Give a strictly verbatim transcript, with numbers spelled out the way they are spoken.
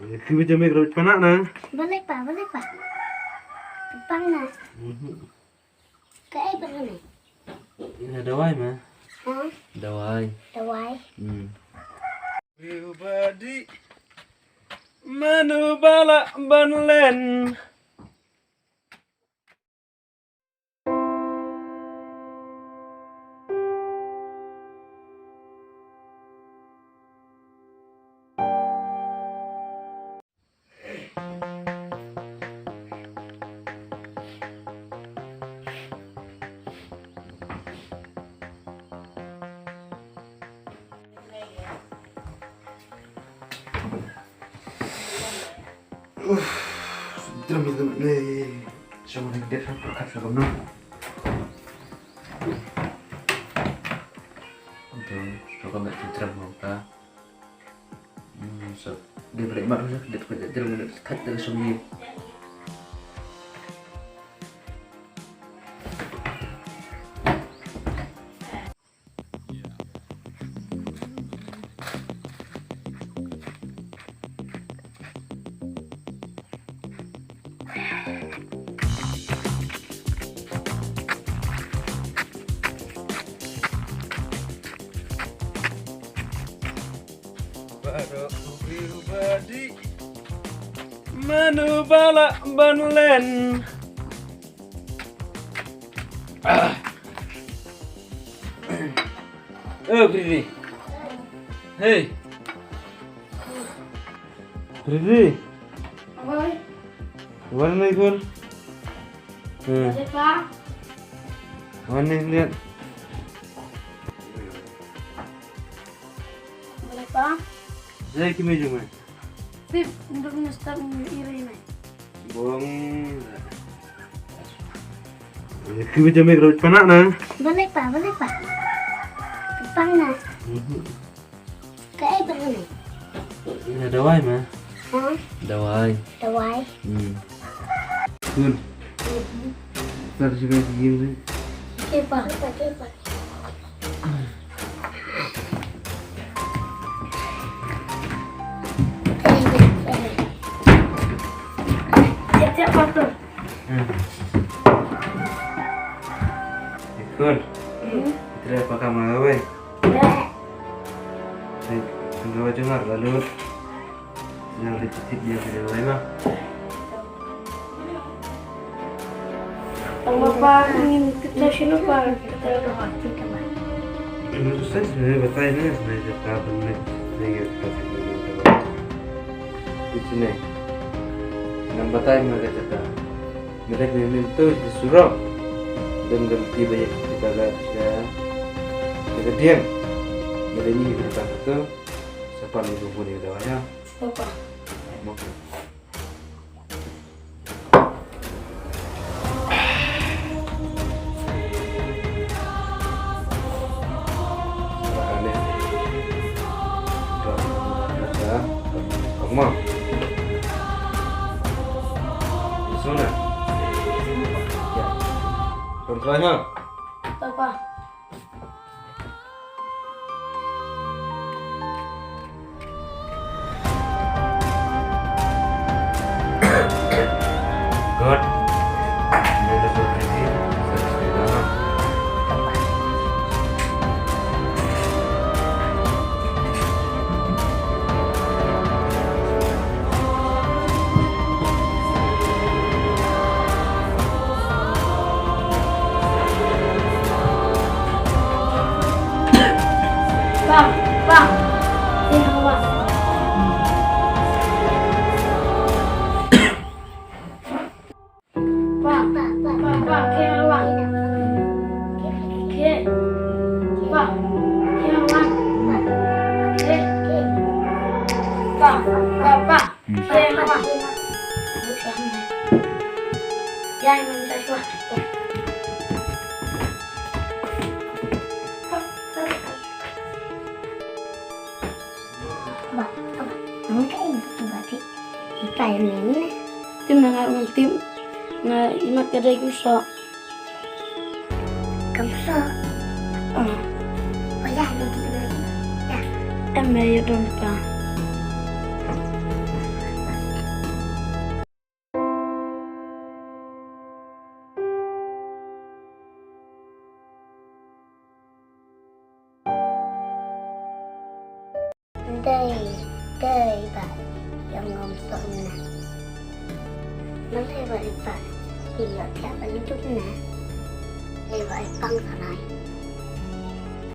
Ki ba jam ek rot panak na. Balai pa, balai pa. Pang na. Mhm. Ka ai pa na. Ina dawai ma. Ha? Dawai. Dawai. Hmm. Everybody. Manu bala ban len. Uf, dam dam ne. Shong ne dep ha pyrkhat sa kamno. Dam, shong kam ne dam mo ka. Hmm, so, dep rek mat dep dep dep dep shong ne. Baroh u briew ba dih, mano ba lah ban len? Ah. Eh, Priti. Hei. Priti. Oi. Wan nai khun. Hmm. Ada pa? Wan nai liat. Ada pa? Jai ki mei jong mei. Sip, untuk minister ini ini. Bong. Ki ba jam ek rot panak na. Balai pa, balai pa. Pang na. Mhm. Ka ai pa na. Ina dawai ma. Ha? Dawai. Dawai. Hmm. Khun. Mhm. Tar juga di game. Okay pa, okay pa. Siap-siap, Pak Tur. Hmm. Ikut. Hmm. Kita apa kamar, weh? Weh. Hai, tunggu aja, Mar, lalu. Yang repetitif dia video lain lah. Tang ba pa ngin kata sino pa kata. Susah sebenarnya batai ni, sebenarnya cakap benar. Saya kata sebenarnya. Di sini. Nang batai mereka cakap. Mereka ni tu di surau. Dan ganti banyak kita dah sudah. Kita diam. Mereka ni kita tu. Siapa ni tu pun dia dah ya. Siapa? Mungkin. Papa. Good. Pa, pa. Eh, pa. Pa, pa, pa, pa, pa, ke pa. Ke. Pa, ke pa. Ke. Pa, pa, pa. Ba, ba, nang ka in tu ba ti. Ipai ni ni. Tim na nga ung tim. Nga imat ka dai ku so. Kam so. Oh. Oh ya, ni di ni. Ya. Em ya dong ta. Dei, dei ba ïa ngom pang na. Balei ba i pa i ïa thiah ba i dup na. Dei ba i pang sa nai.